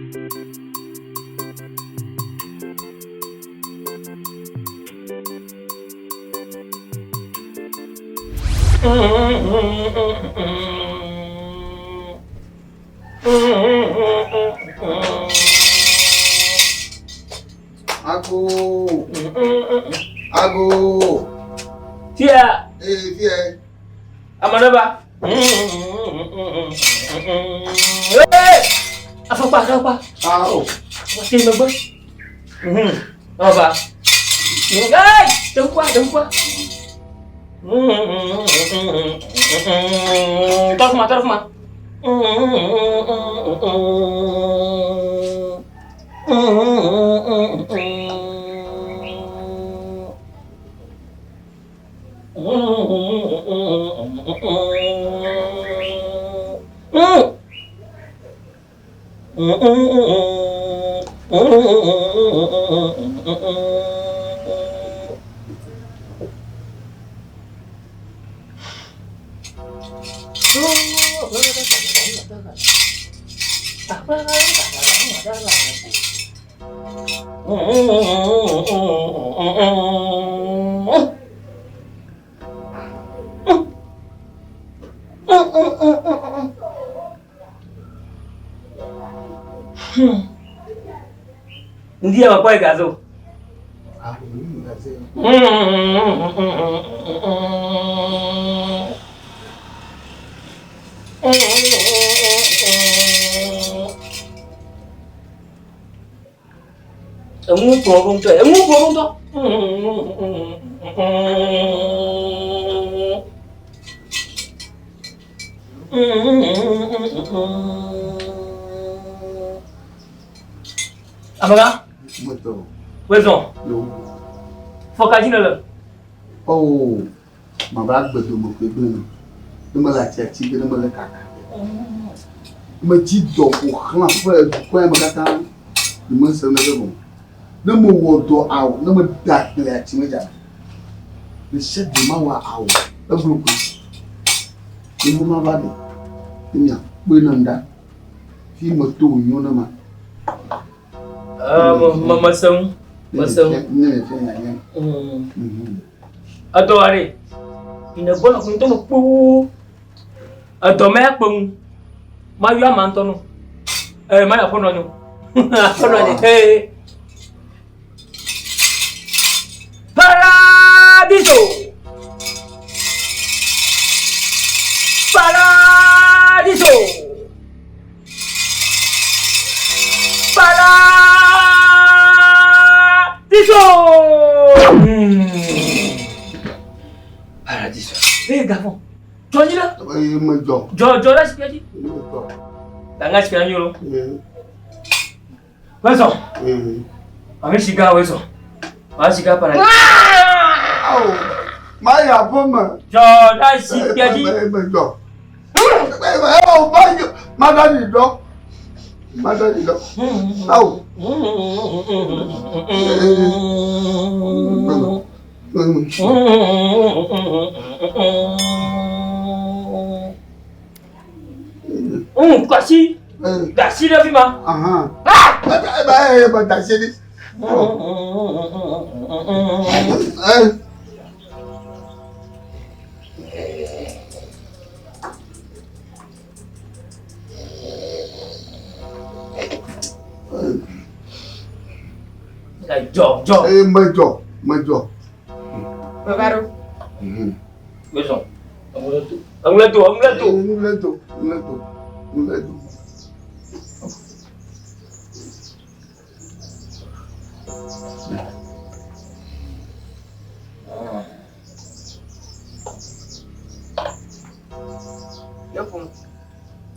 Ago. Ago. Fia. Ee fia. Ame ɖe va. Afɔkpa, afɔkpa. Awo. Wate megbe. Ɔva. Ee, ɖe ŋkua, ɖe ŋkua. Tɔ ɖe fi ma, tɔ ɖe fi ma. Ndiye makpɔ yi gazo. Enu kplɔ ɖo ŋutɔ, enu kplɔ ɖo ŋutɔ. Amegã. Metɔ. Wezɔ. Yo. Fɔ ka dzi nèle? Oh, mava gbedome koe gblẽ me. Ne mele atiati ge, ne mele kaka. Medzi dɔ ƒo xlã ƒe dukɔa me katã. Ne mese neke gɔme. Ne mewɔ dɔ awo, ne meda agble atsi me dzana. Ne sia gbe mawɔ awo, eglo koe. Ne mava ɖe, ne miakpɔe nam ɖa. Fi meto wònyo ne ma. Mese ŋu. Mese ŋu. Ne mefia nyanya. Edɔ aɖe. Ne gbɔna ƒo ŋutɔ me kpoo. Edɔ me akpe ŋu. Mayɔ ama ŋutɔ nɔ. Ee, mayɔ aƒenɔ nyo. Aƒenɔ nye. Ee. Paradiso. Paradiso. Paradiso. Paradiso. Ee, gafɔ. Jɔ nyi la. Ee, medzɔ. Jɔ jɔ ɖe sikɛ dzi. Medzɔ. Ganga sikɛ nyo lo. Wezɔ. Ame sika wezɔ. Ame sika paradiso. Awo. Mayi aƒe me. Jɔ ɖe sikɛ dzi. Medzɔ. Awo mayi maɖaɖi dɔ. Maɖaɖi dɔ. Awo. Kwasi. Dasi ɖe fi ma. Dasi ɖi. Jɔ jɔ. Ee medzɔ medzɔ. Baba ɖo. Wezɔ. Eŋlɛ to eŋlɛ to. Eŋlɛ to eŋlɛ to eŋlɛ to.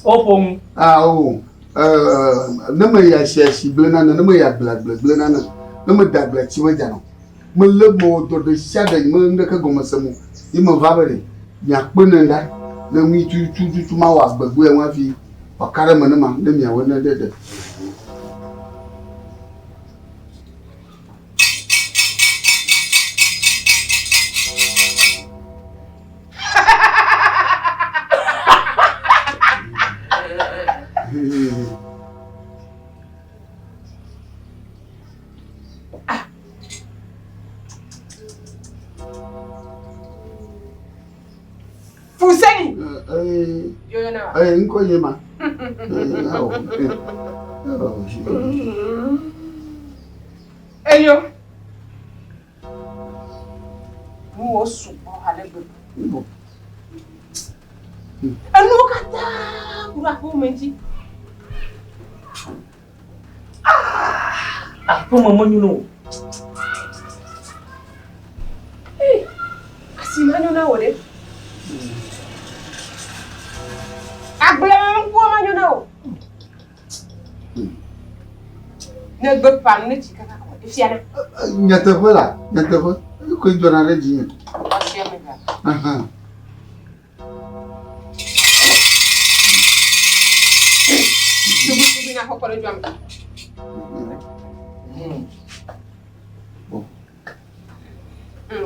Woƒo nu. Ao, ne meyi asi asi gblẽ nane, ne meyi agble agble gblẽ nane, ne mede agble tsi medzana o. Melé mewɔ dɔ ɖe sia ɖe me ŋɖeke gɔme sem o. Ye meva be ɖe miakpe ne ɖa ne nui tututu mawɔ agbegbe ya ŋu hafi wòaka ɖe eme ne ma ne miawɔe ne ɖe ɖe. Fuseni. Ee, ee, ŋkɔ nye ma. Enyo. Nuwo sugbɔ ale gbegbe. Enuwo katã ku ɖe aƒewò me ŋuti. Aƒeme menyo na wò. Asi manyo na wò ɖe. Agblemenukuwo manyo na wò. Ne gbe ƒã nu ne tsi kaka ko efiana. Nyateƒe la, nyateƒe. Koe dzɔna ɖe dzinye. Ɔsia me ga. Sugusugu na xɔkɔ ɖe dua me.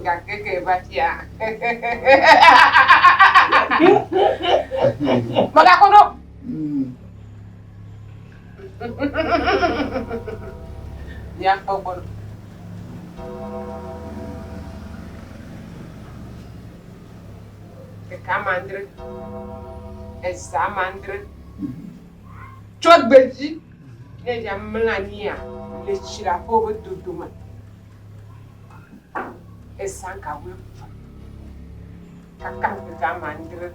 Gake ke va fia. Mègakɔ ɖo. Míakpɔ gbɔ ɖo. Ɖeka ame adre, eza ame adre. Tso gbedzi ne ɖevia mlɔ anyia, le tsi le aƒewo ƒe dodome. Ezã ga wuieve kaka ŋkeke ame adre.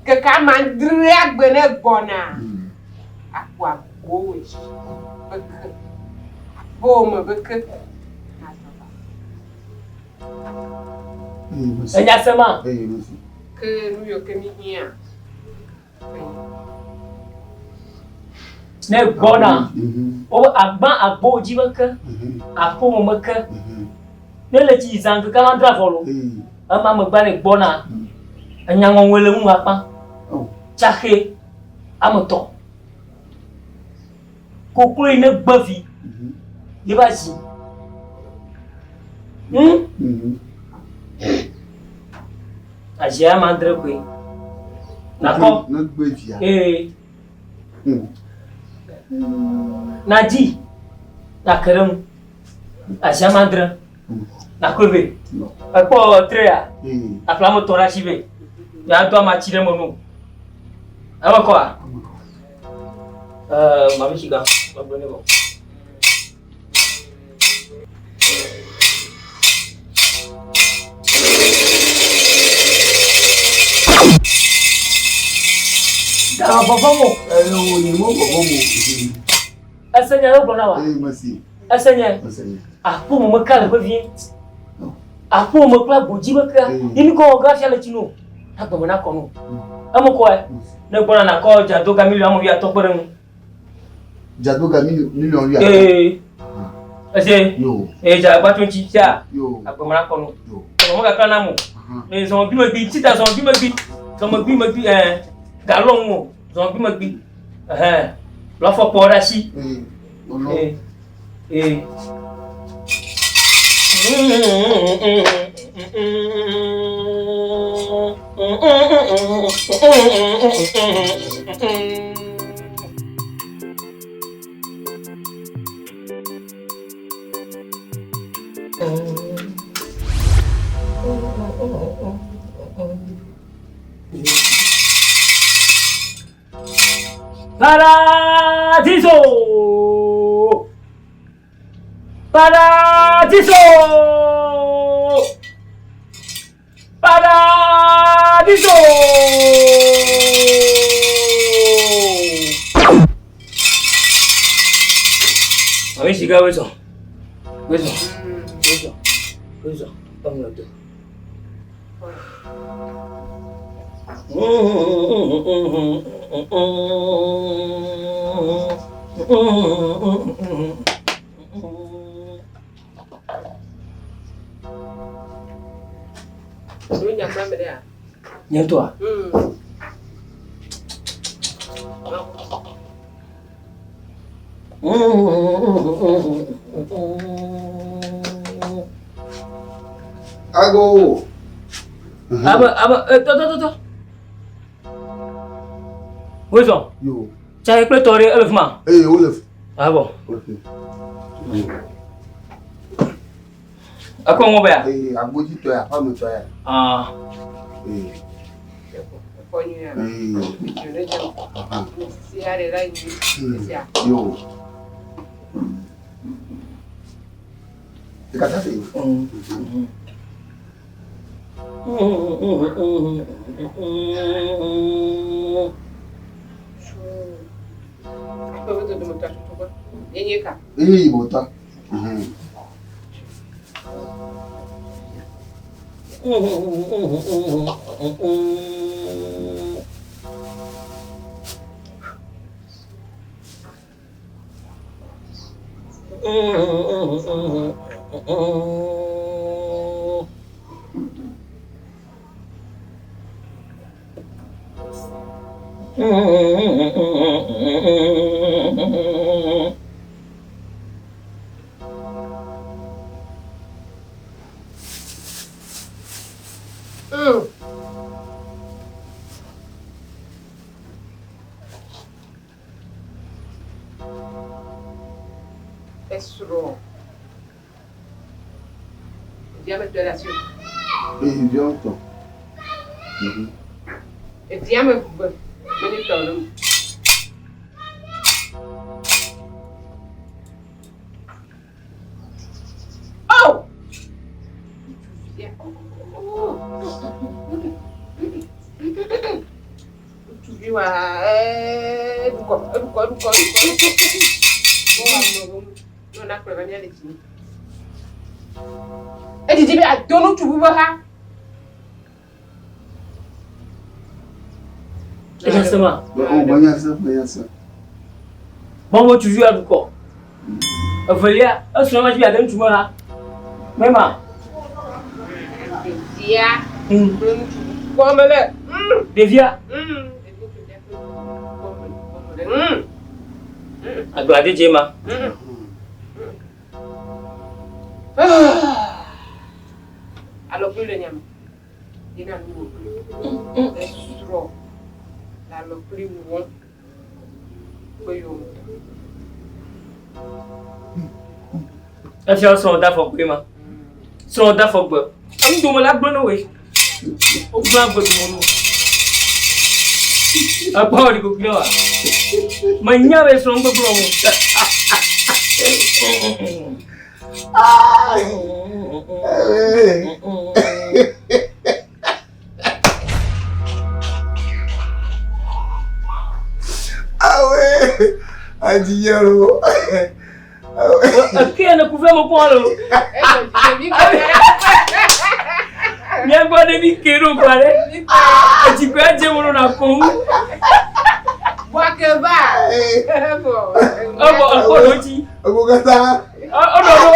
Ŋkeke ame adrea gbe ne gbɔna, akpɔ agbowo dzi be ke, aƒewò me be ke nazɔ va. Enya se ma? Ke nu yiwo ke mi hiã. Ne gbɔna, wobe agbã agbowo dzi be ke, aƒewò me ke. Ne le tsi zã ŋkeke ame adre vɔ lo, ema megbe ne gbɔna, enya ŋɔŋɔe le ŋu akpa. Tsaxe ame tɔ. Koklo yi ne gbe vi, ye va zi. Hmm? Azia ame adre koe. Nakɔ. Ne gbe via. Ee. Nadzi. Nake ɖe ŋu. Azia ame adre. Nakɔe vɛ. Ekpɔ trea. Aƒle ame tɔ ɖe asi vɛ. Ya do amatsi ɖe me no. Eme kɔa? Ɛɛ, mami shiga. Magblɔ ne vɔ. Gawɔ vɔvɔm o. Ɛɛ, wo nye mo vɔvɔm o. Ese nye gblɔ na wa. Ee, mesi. Ese nye. Ese nye. Aƒo me meka le vevie. Aƒo me kple agbodzi mekea. Yi mi kɔ wɔ gafia le tsi no. Agbeme na kɔ no. Eme kɔe. Ne gbɔna nakɔ dzadoga miliɔn ame wuiatɔ̃ kpe ɖe ŋu. Dzadoga miliɔn wuiatɔ̃. Ee. Ese. Yo. Ee dza gba tso ŋuti sia. Yo. Agbeme na kɔ no. Yo. Kɔnɔ megakla nam o. Ee zɔn gbi megbi tita zɔn gbi megbi. Zɔn megbi megbi ɛɛ galɔ ŋu o. Zɔn gbi megbi. Ɛhɛn. Lɔ afɔkpɔ ɖe asi. Ee. Olɔ. Ee. Ee. Paradiso! Paradiso! Paradiso! Mami shiga wezɔ. Wezɔ. Wezɔ. Wezɔ. Eŋlɔ do. Nye ŋutɔa? Ago. Abe abe eh, tɔ tɔ tɔ tɔ. Wozɔ. Yo. Tsaye kple tɔ ɖe ele fi ma. Eye wole. Abɔ. Ok. Ekɔ ŋɔ bɛa? Eye agbodzi tɔ ya, aƒeametɔ ya. Ah. Eye. Yo. Ɖeka se. Enye yibɔ tɔ. Esrɔ̃. Ɖevia me tɔ le asi o. Ee, ɖevia tɔ. Ɖevia me ve menye tɔ le o. Oh! Ŋutsuvi wa eɖukɔ eɖukɔ eɖukɔ eɖukɔ. Mo wa mo mo mo na kplɔ va mía le dzi. Edidi be ado ŋutsu bu be ha. Enya se ma. O menya se menya se. Gbɔn be ŋutsuvi wa ɖukɔ. Evelia esrɔ̃ ma dzi be ade ŋutsu me ha. Mema. Ɖevia kple ŋutsu kpɔ mele. Ɖevia. Agbladedze ma. Alɔkpui le nyame. Yina nu wò kpli. Esrɔ̃ le alɔkpui wɔm kpe yome. Efia srɔ̃ da afɔgbe ma. Srɔ̃ da afɔgbe. Enu dome la gblẽ ne woe. Wogblẽ agbe dome no. Ekpɔ ɖi kokui wa. Menya be srɔ̃ gbegblẽ wo. Awe, adiyero. Eke ne kuve mo kpɔ lo. Míagbɔ ɖe mi ke ɖo kpa ɖe. Etsikɔe adze mo na ko ŋu. Bɔake va. Ebɔ ekpɔ ɖo dzi. Ego katã. Eɖɔ ɖo.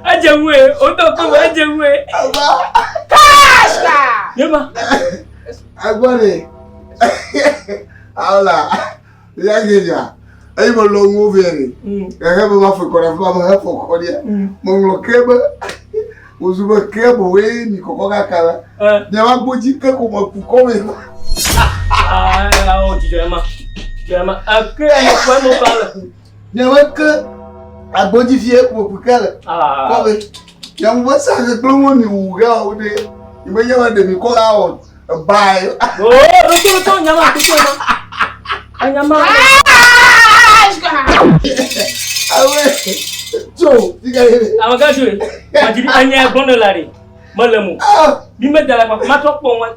Edze ŋue, wotɔ kpe me edze ŋue. Ava. Kasa. Yema. Agbɔ ɖe. Awola. Ya ke ya. Eyi me lɔ ŋuwo vɛ ɖe. Ehe be ma fɔ kɔ ɖe afi ma me he fɔ kɔ ɖia. Meŋlɔ ke be wozu be ke bowoe mi kɔkɔ kaka la. Miava gbodzi ke ko me ku kɔ me. Aa, o dzidzɔ ma. Dzidzɔ ma. Eke ya nye kpɔ mo ba le. Miava ke agbodzi fie ko me ku ke le. Kɔ me. Miawu be sa ke kple ŋu mi wu ge o ɖe. Mi be nye be ɖe mi kɔ la wɔ. Bye. O, ɖo to nyama, to to ma. Anyama. Awe. Tso, fika ye. Amagã tso ye. Madziri anya gbɔn ne la ɖe. Mele mo. Mi me da la kpa ma trɔ kpɔ ŋue.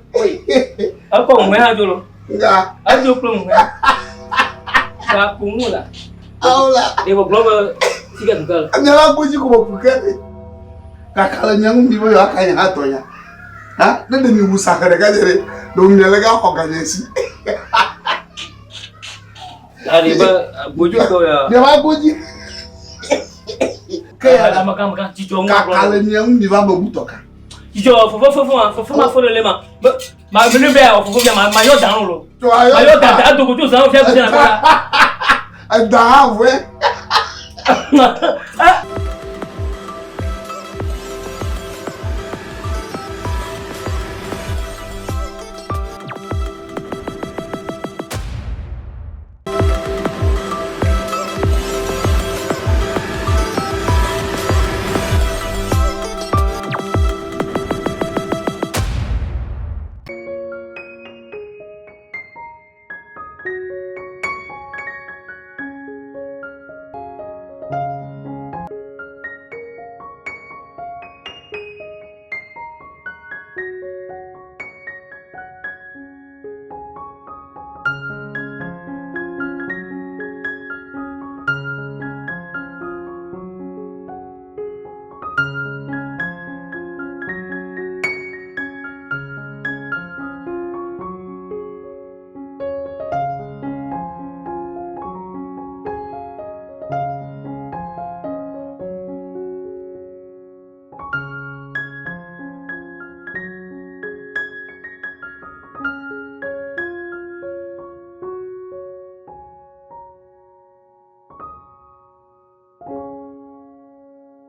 Ekɔ ŋue hã dzo lo. Nga. Edzo kple ŋue. Ga ko ŋu la. Awo la. Ɖe gbɔgblɔ be fika duka le. Anya la gbodzi ko me ku ke. Kaka le mia ŋu mi be yewoaka nye hã tɔ nya. Ha? Ne ɖe mi wu saxe ɖeka dze ɖe, ɖe wo mia le ga xɔ ganye si. Ari be gbodzi kɔ ya. Mia va gbodzi. Ke ya. Amagã amagã dzidzɔ ŋu. Kaka le mia ŋu mi va me wu tɔ ka. Dzidzɔ fofo fofo ma fofo ma fo le le ma. Be ma me ne be ya fofo bia ma ma yɔ dan lo. Ma yɔ dan da dogo tso zan fia gbodzi na kɔ la. Eda hã vɔe.